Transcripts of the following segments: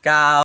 ກ່າວ.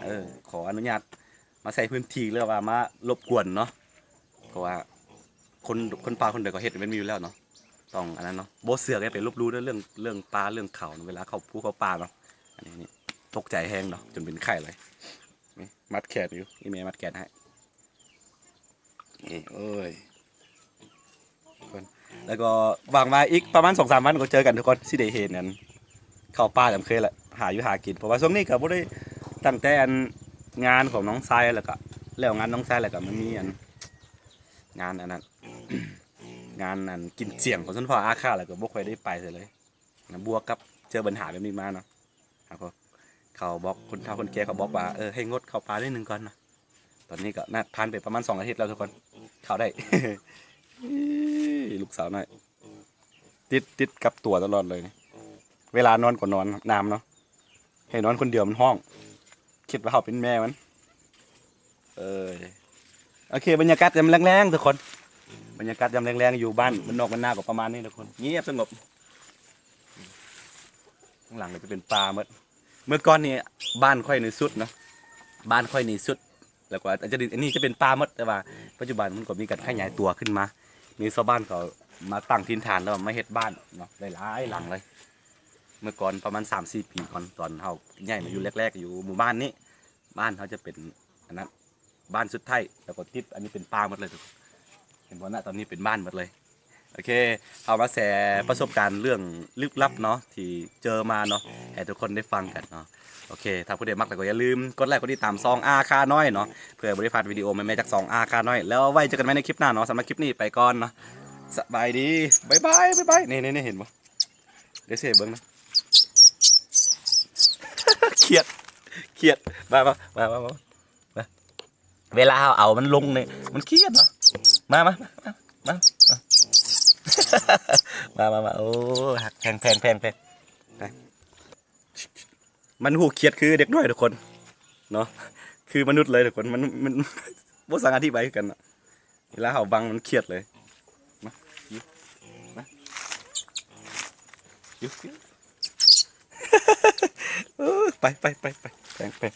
ເອີ ຂໍອະນຸຍາດມາໃຊ້ພື້ນທີ່ ຫຼືວ່າມາລົບກວນເນາະ ເພາະວ່າຄົນ ຄົນປ່າຄົນໃດກໍເຮັດແມ່ນມີຢູ່ແລ້ວເນາະ ຕ້ອງອັນນັ້ນເນາະ ບໍ່ເຊື່ອກໍຢ່າໄປລົບຫຼູ່ເດີ ເລື່ອງ ເລື່ອງປ່າເລື່ອງເຂົາເນາະ ເວລາເຂົ້າພູເຂົ້າປ່າເນາະ. ອັນນີ້ ຕົກໃຈແຮງເນາະ ຈົນເປັນໄຂ້ເລີຍ. ນີ້ມັດແຂນຢູ່ ອີ່ແມ່ມັດແຂນໃຫ້. ນີ້ ໂອ້ຍ ທຸກຄົນ ແລ້ວກໍຫວັງວ່າອີກປະມານສອງສາມວັນກໍເຈີກັນທຸກຄົນ ຊິໄດ້ເຫັນອັນເຂົ້າປ່າຕາມເຄີຍແຫຼະ ຫາຢູ່ຫາກິນ ເພາະວ່າຊ່ວງນີ້ກໍບໍ່ໄດ້ ຕັ້ງແຕ່ອັນງານຂອງນ້ອງຊາຍ ແລ້ວກໍແລ້ວງານນ້ອງຊາຍ ແລ້ວກໍມັນມີອັນງານອັນນັ້ນ ງານອັນກິນຈຽງຂອງຊົນເຜົ່າອາຄາ ແລ້ວກໍບໍ່ຄ່ອຍໄດ້ໄປໃສເລີຍນະ ບວກກັບເຈີບັນຫາແບບນີ້ມາເນາະ. ເຂົາກໍ ເຂົາບອກ ຄົນເຖົ້າຄົນແກ່ເຂົາບອກວ່າ ເອີ ໃຫ້ງົດເຂົ້າປ່າໜ້ອຍໜຶ່ງກ່ອນເນາະ. ຕອນນີ້ກໍນະ ຜ່ານໄປປະມານສອງອາທິດແລ້ວທຸກຄົນ ເຂົ້າໄດ້ ລູກສາວນ້ອຍ ຕິດ ຕິດກັບຕົວຕະຫຼອດເລີຍນີ້ ເວລານອນກໍນອນນຳເນາະ ໃຫ້ນອນຄົນດຽວມັນຮ້ອງ ຄິດວ່າເຮົາເປັນແມ່ມັນ. ເອີ ໂອເຄ ບັນຍາກາດຍາມແລງໆ ທຸກຄົນ ບັນຍາກາດຍາມແລງໆ ຢູ່ບ້ານ ບ້ານນອກບ້ານນາກໍປະມານນີ້ທຸກຄົນ ງຽບສະຫງົບ. ຂ້າງຫຼັງກໍຈະເປັນປ່າໝົດ ເມື່ອກ່ອນນີ້ບ້ານຂ້ອຍນີ້ສຸດເນາະ ບ້ານຂ້ອຍນີ້ສຸດ ແລ້ວກໍອາດຈະ ອັນນີ້ຈະເປັນປ່າໝົດ ແຕ່ວ່າປັດຈຸບັນມັນກໍມີການຂະຫຍາຍຕົວຂຶ້ນມາ ມີຊາວບ້ານເຂົາມາຕັ້ງຖິ່ນຖານ ແລ້ວມາເຮັດບ້ານເນາະ ໄດ້ຫຼາຍຫຼັງເລີຍ. ເມື່ອກ່ອນປະມານສາມສີ່ປີກ່ອນ ຕອນເຮົາຍ້າຍມາຢູ່ແລກໆ ຢູ່ໝູ່ບ້ານນີ້ ບ້ານເຮົາຈະເປັນອັນນັ້ນ ບ້ານສຸດທ້າຍ ແລ້ວກໍຕິດ ອັນນີ້ເປັນປ່າໝົດເລີຍ ເຫັນບໍ່ນະ ຕອນນີ້ເປັນບ້ານໝົດເລີຍ. ໂອເຄ ເຮົາມາແຊປະສົບການເລື່ອງລຶກລັບເນາະ ທີ່ເຈີມາເນາະ ໃຫ້ທຸກຄົນໄດ້ຟັງກັນເນາະ. ໂອເຄ ຖ້າຜູ້ໃດມັກແລ້ວກໍຢ່າລືມກົດໄລກົດຕິດຕາມຊ່ອງອາຄານ້ອຍເນາະ ເພື່ອບໍ່ໄດ້ພາດວິດີໂອໃໝ່ໆ ຈາກຊ່ອງອາຄານ້ອຍ ແລ້ວໄວ້ເຈີກັນໃໝ່ໃນຄລິບໜ້າເນາະ. ສຳລັບຄລິບນີ້ໄປກ່ອນເນາະ ສະບາຍດີ ບາຍບາຍ ບາຍບາຍ. ນີ້ໆ ເຫັນບໍ່ ດຽວຊິໃຫ້ເບິ່ງນະ ຄຽດ ຄຽດ ມາ ມາ ມາ ມາ ມາ ມາ ເວລາເຮົາເອົາມັນລົງນີ້ ມັນຄຽດເນາະ ມາ ມາ ມາ ມາ ມາ ມາ ໂອ້ ຮັກ ແພງ ແພງ ແພງ ແພງ ໄປ ມັນຮູ້ຄຽດຄືເດັກນ້ອຍທຸກຄົນເນາະ ຄືມະນຸດເລີຍທຸກຄົນ ມັນ ມັນ ບໍ່ສັງອະທິບາຍຄືກັນເນາະ. ເວລາເຮົາບັງມັນຄຽດເລີຍ ມາ ຢູ່ ມາ ຢູ່ ຢູ່ ເອີ ໄປ ໄປ ໄປ ໄປ ແພງ ແພງ.